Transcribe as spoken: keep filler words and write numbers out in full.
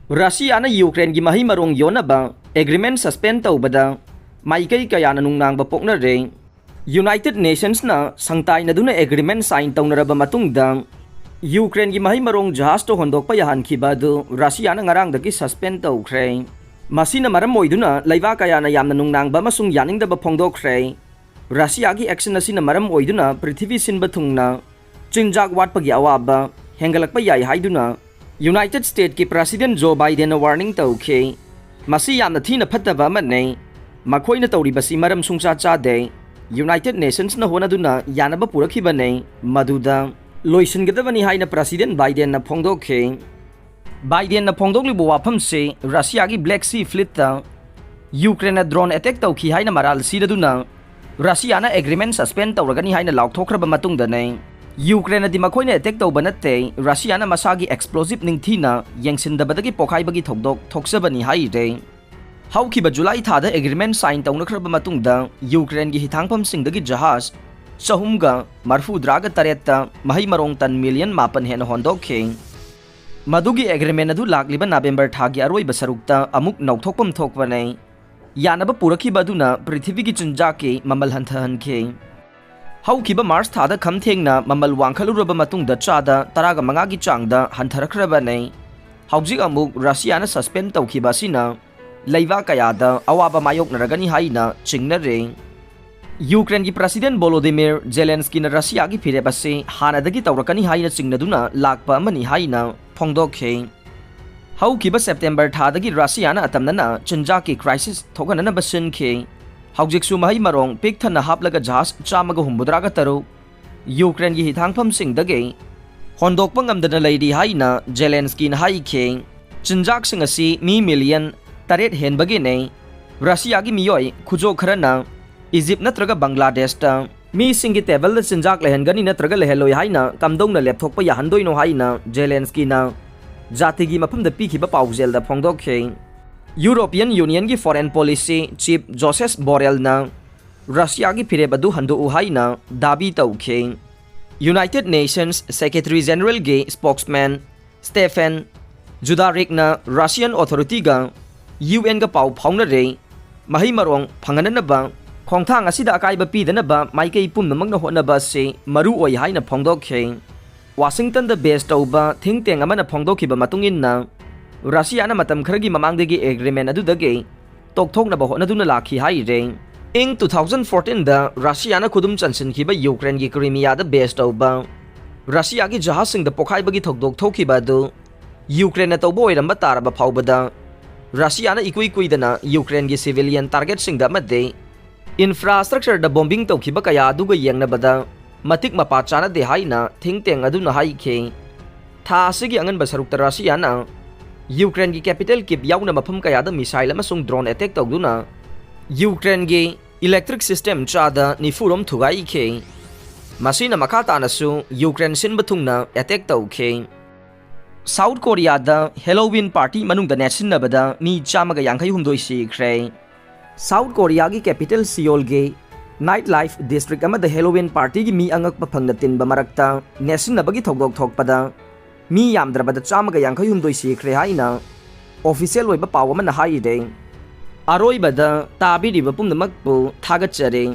ꯔꯁꯤꯌꯥꯅ ꯌꯨꯀ꯭ꯔꯦꯟꯒꯤ ꯃꯍꯩ ꯃꯔꯣꯡ ꯌꯣꯟꯅꯕ ꯑꯦꯒ꯭ꯔꯤꯃꯦꯟ ꯁꯁꯄꯦꯟ ꯇꯧꯕꯗ ꯃꯥꯏꯀꯩ ꯀꯌꯥꯅ ꯅꯨꯡꯅꯥꯡꯕ ꯄꯣꯛꯅꯔꯦ꯫ ꯌꯨꯅꯥꯏꯇꯦꯗ ꯅꯦꯁꯟꯁꯅ ꯁꯪꯇꯥꯏꯅꯗꯨꯅ ꯑꯦꯒ꯭ꯔꯤꯃꯦꯟ ꯁꯥꯏꯟ ꯇꯧꯅꯔꯕ ꯃꯇꯨꯡꯗ ꯌꯨꯀ꯭ꯔꯦꯟꯒꯤ ꯃꯍꯩ ꯃꯔꯣꯡ ꯖꯍꯥꯖꯇ ꯍꯣꯟꯗꯣꯛꯄ ꯌꯥꯍꯟꯈꯤꯕ ꯑꯗꯨ ꯔꯁꯤꯌꯥꯅ ꯉꯔꯥꯡꯗꯒꯤ ꯁꯁꯄꯦꯟ ꯇꯧꯈ꯭ꯔꯦ꯫ ꯃꯁꯤꯅ ꯃꯔꯝ ꯑꯣꯏꯗꯨꯅ ꯂꯩꯕꯥꯛ ꯀꯌꯥꯅ ꯌꯥꯝꯅ ꯅꯨꯡꯅꯥꯡꯕ ꯑꯃꯁꯨꯡ ꯌꯥꯅꯤꯡꯗꯕ ꯐꯣꯡꯗꯣꯛꯈ꯭ꯔꯦ꯫ ꯔꯁꯤꯌꯥꯒꯤ ꯑꯦꯛꯁꯟ ꯑꯁꯤꯅ ꯃꯔꯝ ꯑꯣꯏꯗꯨꯅ ꯄ꯭ꯔꯤꯊꯤꯕꯤ ꯁꯤꯟꯕ ꯊꯨꯡꯅ ꯆꯤꯟꯖꯥꯛ ꯋꯥꯠꯄꯒꯤ ꯑꯋꯥꯕ ꯍꯦꯟꯒꯠꯂꯛꯄ ꯌꯥꯏ ꯍꯥꯏꯗꯨꯅ ꯌꯨꯅꯥꯏꯇꯦꯗ ꯁ꯭ꯇꯦꯠꯀꯤ ꯄ꯭ꯔꯦꯁꯤꯗꯦꯟꯠ ꯖꯣ ꯕꯥꯏꯗꯦꯟꯅ ꯋꯥꯔꯅꯤꯡ ꯇꯧꯈꯤ꯫ "ꯃꯁꯤ ꯌꯥꯝꯅ ꯊꯤꯅ ꯐꯠꯇꯕ ꯑꯃꯅꯤ꯫ ꯃꯈꯣꯏꯅ ꯇꯧꯔꯤꯕꯁꯤ ꯃꯔꯝ ꯁꯨꯡꯆꯥ ꯆꯥꯗꯦ꯫ ꯌꯨꯅꯥꯏꯇꯦꯗ ꯅꯦꯁꯟꯁꯅ ꯍꯣꯠꯅꯗꯨꯅ ꯌꯥꯅꯕ ꯄꯨꯔꯛꯈꯤꯕꯅꯤ꯫ ꯃꯗꯨꯗ ꯂꯣꯏꯁꯤꯟꯒꯗꯕꯅꯤ" ꯍꯥꯏꯅ ꯄ꯭ꯔꯦꯁꯤꯗꯦꯟꯠ ꯕꯥꯏꯗꯦꯟꯅ ꯐꯣꯡꯗꯣꯛꯈꯤ꯫ ꯕꯥꯏꯗꯦꯟꯅ ꯐꯣꯡꯗꯣꯛꯂꯤꯕ ꯋꯥꯐꯝꯁꯤ ꯔꯁꯤꯌꯥꯒꯤ ꯕ꯭ꯂꯦꯛ ꯁꯤ ꯐ꯭ꯂꯤꯠꯇ ꯌꯨꯀ꯭ꯔꯦꯟꯅ ꯗ꯭ꯔꯣꯟ ꯑꯦꯇꯦꯛ ꯇꯧꯈꯤ ꯍꯥꯏꯅ ꯃꯔꯥꯜ ꯁꯤꯔꯗꯨꯅ ꯔꯁꯤꯌꯥꯅ ꯑꯦꯒ꯭ꯔꯤꯃꯦꯟ ꯁꯁꯄꯦꯟ ꯇꯧꯔꯒꯅꯤ ꯍꯥꯏꯅ ꯂꯥꯎꯊꯣꯛꯈ꯭ꯔꯕ ꯃꯇꯨꯡꯗꯅꯤ꯫ ꯌꯨꯀ꯭ꯔꯦꯟꯅꯗꯤ ꯃꯈꯣꯏꯅ ꯑꯦꯇꯦꯛ ꯇꯧꯕ ꯅꯠꯇꯦ, ꯔꯁꯤꯌꯥꯅ ꯃꯁꯥꯒꯤ ꯑꯦꯛꯁꯄ꯭ꯂꯣꯖꯤꯞ ꯅꯤꯡꯊꯤꯅ ꯌꯦꯡꯁꯤꯟꯗꯕꯗꯒꯤ ꯄꯣꯈꯥꯏꯕꯒꯤ ꯊꯧꯗꯣꯛ ꯊꯣꯛꯆꯕꯅꯤ ꯍꯥꯏꯔꯦ꯫ ꯍꯧꯈꯤꯕ ꯖꯨꯂꯥꯏ ꯊꯥꯗ ꯑꯦꯒ꯭ꯔꯤꯃꯦꯟ ꯁꯥꯏꯟ ꯇꯧꯅꯈ꯭ꯔꯕ ꯃꯇꯨꯡꯗ ꯌꯨꯀ꯭ꯔꯦꯟꯒꯤ ꯍꯤꯊꯥꯡꯐꯝꯁꯤꯡꯗꯒꯤ ꯖꯍꯥꯖ ꯆꯍꯨꯝꯒ ꯃꯔꯐꯨꯗ꯭ꯔꯥꯒ ꯇꯔꯦꯠꯇ ꯃꯍꯩ ꯃꯔꯣꯡ ꯇꯟ ꯃꯤꯂꯤꯌꯟ ꯃꯥꯄꯟ ꯍꯦꯟꯅ ꯍꯣꯟꯗꯣꯛꯈꯤ꯫ ꯃꯗꯨꯒꯤ ꯑꯦꯒ꯭ꯔꯤꯃꯦꯟ ꯑꯗꯨ ꯂꯥꯛꯂꯤꯕ ꯅꯕꯦꯝꯕꯔ ꯊꯥꯒꯤ ꯑꯔꯣꯏꯕ ꯁꯔꯨꯛꯇ ꯑꯃꯨꯛ ꯅꯧꯊꯣꯛꯐꯝ ꯊꯣꯛꯄꯅꯤ꯫ ꯌꯥꯅꯕ ꯄꯨꯔꯛꯈꯤꯕ ꯑꯗꯨꯅ ꯄ꯭ꯔꯤꯊꯤꯕꯤꯒꯤ ꯆꯤꯟꯖꯥꯛꯀꯤ ꯃꯃꯜ ꯍꯟꯊꯍꯟꯈꯤ꯫ ꯍꯧꯈꯤꯕ ꯃꯥꯔꯆ ꯊꯥꯗ ꯈꯝ ꯊꯦꯡꯅ ꯃꯃꯜ ꯋꯥꯡꯈꯠꯂꯨꯔꯕ ꯃꯇꯨꯡꯗ ꯆꯥꯗ ꯇꯔꯥꯒ ꯃꯉꯥꯒꯤ ꯆꯥꯡꯗ ꯍꯟꯊꯔꯛꯈ꯭ꯔꯕꯅꯤ꯫ ꯍꯧꯖꯤꯛ ꯑꯃꯨꯛ ꯔꯁꯤꯌꯥꯅ ꯁꯁꯄꯦꯟ ꯇꯧꯈꯤꯕ ꯑꯁꯤꯅ ꯂꯩꯕꯥꯛ ꯀꯌꯥꯗ ꯑꯋꯥꯕ ꯃꯥꯌꯣꯛꯅꯔꯒꯅꯤ ꯍꯥꯏꯅ ꯆꯤꯡꯅꯔꯦ꯫ ꯌꯨꯀ꯭ꯔꯦꯟꯒꯤ ꯄ꯭ꯔꯦꯁꯤꯗꯦꯟꯠ ꯚꯣꯂꯣꯗꯤꯃꯤꯔ ꯖꯦꯂꯦꯟꯁꯀꯤꯅ ꯔꯁꯤꯌꯥꯒꯤ ꯐꯤꯔꯦꯞ ꯑꯁꯤ ꯍꯥꯟꯅꯗꯒꯤ ꯇꯧꯔꯛꯀꯅꯤ ꯍꯥꯏꯅ ꯆꯤꯡꯅꯗꯨꯅ ꯂꯥꯛꯄ ꯑꯃꯅꯤ ꯍꯥꯏꯅ ꯐꯣꯡꯗꯣꯛꯈꯤ꯫ ꯍꯧꯈꯤꯕ ꯁꯦꯞꯇꯦꯝꯕꯔ ꯊꯥꯗꯒꯤ ꯔꯁꯤꯌꯥꯅ ꯑꯇꯝꯅꯅ ꯆꯤꯟꯖꯥꯛꯀꯤ ꯀ꯭ꯔꯥꯏꯁꯤꯁ ꯊꯣꯛꯍꯟꯅꯅꯕ ꯁꯤꯟꯈꯤ꯫ ꯍꯧꯖꯤꯛꯁꯨ ꯃꯍꯩ ꯃꯔꯣꯡ ꯄꯤꯛ ꯊꯟꯅ ꯍꯥꯞꯂꯒ ꯖꯍꯥꯖ ꯆꯥꯝꯃꯒ ꯍꯨꯝꯐꯨꯇꯔꯥꯒ ꯇꯔꯨꯛ ꯌꯨꯀ꯭ꯔꯦꯟꯒꯤ ꯍꯤꯊꯥꯡꯐꯝꯁꯤꯡꯗꯒꯤ ꯍꯣꯟꯗꯣꯛꯄ ꯉꯝꯗꯅ ꯂꯩꯔꯤ ꯍꯥꯏꯅ ꯖꯦꯂꯦꯟꯁꯀꯤꯅ ꯍꯥꯏꯈꯤ꯫ ꯆꯤꯟꯖꯥꯛꯁꯤꯡ ꯑꯁꯤ ꯃꯤ ꯃꯤꯂꯤꯌꯟ ꯇꯔꯦꯠ ꯍꯦꯟꯕꯒꯤꯅꯤ꯫ ꯔꯁꯤꯌꯥꯒꯤ ꯃꯤꯑꯣꯏ ꯈꯨꯖꯣ ꯈꯔꯅ ꯏꯖꯤꯞ ꯅꯠꯇ꯭ꯔꯒ ꯕꯪꯒ꯭ꯂꯥꯗꯦꯁꯇ ꯃꯤꯁꯤꯡꯒꯤ ꯇꯦꯕꯜꯗ ꯆꯤꯟꯖꯥꯛ ꯂꯩꯍꯟꯒꯅꯤ ꯅꯠꯇ꯭ꯔꯒ ꯂꯩꯍꯜꯂꯣꯏ ꯍꯥꯏꯅ ꯀꯝꯗꯧꯅ ꯂꯦꯞꯊꯣꯛꯄ ꯌꯥꯍꯟꯗꯣꯏꯅꯣ ꯍꯥꯏꯅ ꯖꯦꯂꯦꯟꯁꯀꯤꯅ ꯖꯥꯇꯤꯒꯤ ꯃꯐꯝꯗ ꯄꯤꯈꯤꯕ ꯄꯥꯎꯖꯦꯜꯗ ꯐꯣꯡꯗꯣꯛꯈꯤ꯫ ꯌꯨꯔꯣꯄꯤꯌꯟ ꯌꯨꯅꯤꯌꯟꯒꯤ ꯐꯣꯔꯦꯟ ꯄꯣꯂꯤꯁꯤ ꯆꯤꯐ ꯖꯣꯁꯦꯐ ꯕꯣꯔꯦꯜꯅ ꯔꯁꯤꯌꯥꯒꯤ ꯐꯤꯔꯦꯞ ꯑꯗꯨ ꯍꯟꯗꯣꯛꯎ ꯍꯥꯏꯅ ꯗꯥꯕꯤ ꯇꯧꯈꯤ꯫ ꯌꯨꯅꯥꯏꯇꯦꯗ ꯅꯦꯁꯟꯁ ꯁꯦꯀ꯭ꯔꯦꯇꯔꯤ ꯖꯦꯅꯔꯦꯜꯒꯤ ꯁ꯭ꯄꯣꯛꯁꯃꯦꯟ ꯁ꯭ꯇꯦꯐꯦꯟ ꯖꯨꯗꯥꯔꯦꯛꯅ ꯔꯁꯤꯌꯥꯟ ꯑꯣꯊꯣꯔꯤꯇꯤꯒ ꯌꯨ ꯑꯦꯟꯒ ꯄꯥꯎ ꯐꯥꯎꯅꯔꯦ꯫ ꯃꯍꯩ ꯃꯔꯣꯡ ꯐꯪꯍꯟꯅꯅꯕ ꯈꯣꯡꯊꯥꯡ ꯑꯁꯤꯗ ꯑꯀꯥꯏꯕ ꯄꯤꯗꯅꯕ ꯃꯥꯏꯀꯩ ꯄꯨꯝꯅꯃꯛꯅ ꯍꯣꯠꯅꯕ ꯑꯁꯤ ꯃꯔꯨ ꯑꯣꯏ ꯍꯥꯏꯅ ꯐꯣꯡꯗꯣꯛꯈꯤ꯫ ꯋꯥꯁꯤꯡꯇꯟꯗ ꯕꯦꯁ ꯇꯧꯕ ꯊꯤꯡ ꯇꯦꯡ ꯑꯃꯅ ꯐꯣꯡꯗꯣꯛꯈꯤꯕ ꯃꯇꯨꯡ ꯏꯟꯅ, ꯔꯁꯤꯌꯥꯅ ꯃꯇꯝ ꯈꯔꯒꯤ ꯃꯃꯥꯡꯗꯒꯤ ꯑꯦꯒ꯭ꯔꯤꯃꯦꯟ ꯑꯗꯨꯗꯒꯤ ꯇꯣꯛꯊꯣꯛꯅꯕ ꯍꯣꯠꯅꯗꯨꯅ ꯂꯥꯛꯈꯤ ꯍꯥꯏꯔꯦ꯫ ꯏꯪ ꯇꯨ ꯊꯥꯎꯖꯟ ꯐꯣꯔꯇꯤꯟꯗ ꯔꯁꯤꯌꯥꯅ ꯈꯨꯗꯨꯝ ꯆꯟꯁꯤꯟꯈꯤꯕ ꯌꯨꯀ꯭ꯔꯦꯟꯒꯤ ꯀ꯭ꯔꯤꯃꯤꯌꯥꯗ ꯕꯦꯁ ꯇꯧꯕ ꯔꯁꯤꯌꯥꯒꯤ ꯖꯍꯥꯖꯁꯤꯡꯗ ꯄꯣꯈꯥꯏꯕꯒꯤ ꯊꯧꯗꯣꯛ ꯊꯣꯛꯈꯤꯕ ꯑꯗꯨ ꯌꯨꯀ꯭ꯔꯦꯟꯅ ꯇꯧꯕ ꯑꯣꯏꯔꯝꯕ ꯇꯥꯔꯕ ꯐꯥꯎꯕꯗ, ꯔꯁꯤꯌꯥꯅ ꯏꯀꯨꯏ ꯀꯨꯏꯗꯅ ꯌꯨꯀ꯭ꯔꯦꯟꯒꯤ ꯁꯤꯚꯤꯂꯤꯌꯟ ꯇꯥꯔꯒꯦꯠꯁꯤꯡꯗ ꯑꯃꯗꯤ ꯏꯟꯐ꯭ꯔꯥꯁ꯭ꯇ꯭ꯔꯛꯆꯔꯗ ꯕꯣꯝꯕꯤꯡ ꯇꯧꯈꯤꯕ ꯀꯌꯥ ꯑꯗꯨꯒ ꯌꯦꯡꯅꯕꯗ ꯃꯇꯤꯛ ꯃꯄꯥ ꯆꯥꯅꯗꯦ ꯍꯥꯏꯅ ꯊꯤꯡ ꯇꯦꯡ ꯑꯗꯨꯅ ꯍꯥꯏꯈꯤ꯫ ꯊꯥ ꯑꯁꯤꯒꯤ ꯑꯉꯟꯕ ꯁꯔꯨꯛꯇ ꯔꯁꯤꯌꯥꯅ ꯌꯨꯀ꯭ꯔꯦꯟꯒꯤ ꯀꯦꯄꯤꯇꯦꯜ ꯀꯤꯞ ꯌꯥꯎꯅ ꯃꯐꯝ ꯀꯌꯥꯗ ꯃꯤꯁꯥꯏꯜ ꯑꯃꯁꯨꯡ ꯗ꯭ꯔꯣꯟ ꯑꯦꯇꯦꯛ ꯇꯧꯗꯨꯅ ꯌꯨꯀ꯭ꯔꯦꯟꯒꯤ ꯏꯂꯦꯛꯇ꯭ꯔꯤꯛ ꯁꯤꯁꯇꯦꯝ ꯆꯥꯗ ꯅꯤꯐꯨ ꯔꯣꯝ ꯊꯨꯒꯥꯏꯈꯤ꯫ ꯃꯁꯤꯅ ꯃꯈꯥ ꯇꯥꯅꯁꯨ ꯌꯨꯀ꯭ꯔꯦꯟ ꯁꯤꯟꯕ ꯊꯨꯡꯅ ꯑꯦꯇꯦꯛ ꯇꯧꯈꯤ꯫ ꯁꯥꯎꯠ ꯀꯣꯔꯤꯌꯥꯗ ꯍꯦꯂꯣꯋꯤꯟ ꯄꯥꯔꯇꯤ ꯃꯅꯨꯡꯗ ꯅꯦꯠꯁꯤꯟꯅꯕꯗ ꯃꯤ ꯆꯥꯝꯃꯒ ꯌꯥꯡꯈꯩ ꯍꯨꯝꯗꯣꯏ ꯁꯤꯈ꯭ꯔꯦ꯫ ꯁꯥꯎꯠ ꯀꯣꯔꯤꯌꯥꯒꯤ ꯀꯦꯄꯤꯇꯦꯜ ꯁꯤꯑꯣꯜꯒꯤ ꯅꯥꯏꯠ ꯂꯥꯏꯐ ꯗꯤꯁꯇ꯭ꯔꯤꯛ ꯑꯃꯗ ꯍꯦꯂꯣꯋꯤꯟ ꯄꯥꯔꯇꯤꯒꯤ ꯃꯤ ꯑꯉꯛꯄ ꯐꯪꯅ ꯇꯤꯟꯕ ꯃꯔꯛꯇ ꯅꯦꯠꯁꯤꯟꯅꯕꯒꯤ ꯊꯧꯗꯣꯛ ꯊꯣꯛꯄꯗ ꯃꯤ ꯌꯥꯝꯗ꯭ꯔꯕꯗ ꯆꯥꯝꯃꯒ ꯌꯥꯡꯈꯩ ꯍꯨꯝꯗꯣꯏ ꯁꯤꯈ꯭ꯔꯦ ꯍꯥꯏꯅ ꯑꯣꯐꯤꯁꯤꯌꯦꯜ ꯑꯣꯏꯕ ꯄꯥꯎ ꯑꯃꯅ ꯍꯥꯏꯔꯤꯔꯦ꯫ ꯑꯔꯣꯏꯕꯗ ꯇꯥꯕꯤꯔꯤꯕ ꯄꯨꯝꯅꯃꯛꯄꯨ ꯊꯥꯒꯠꯆꯔꯤ꯫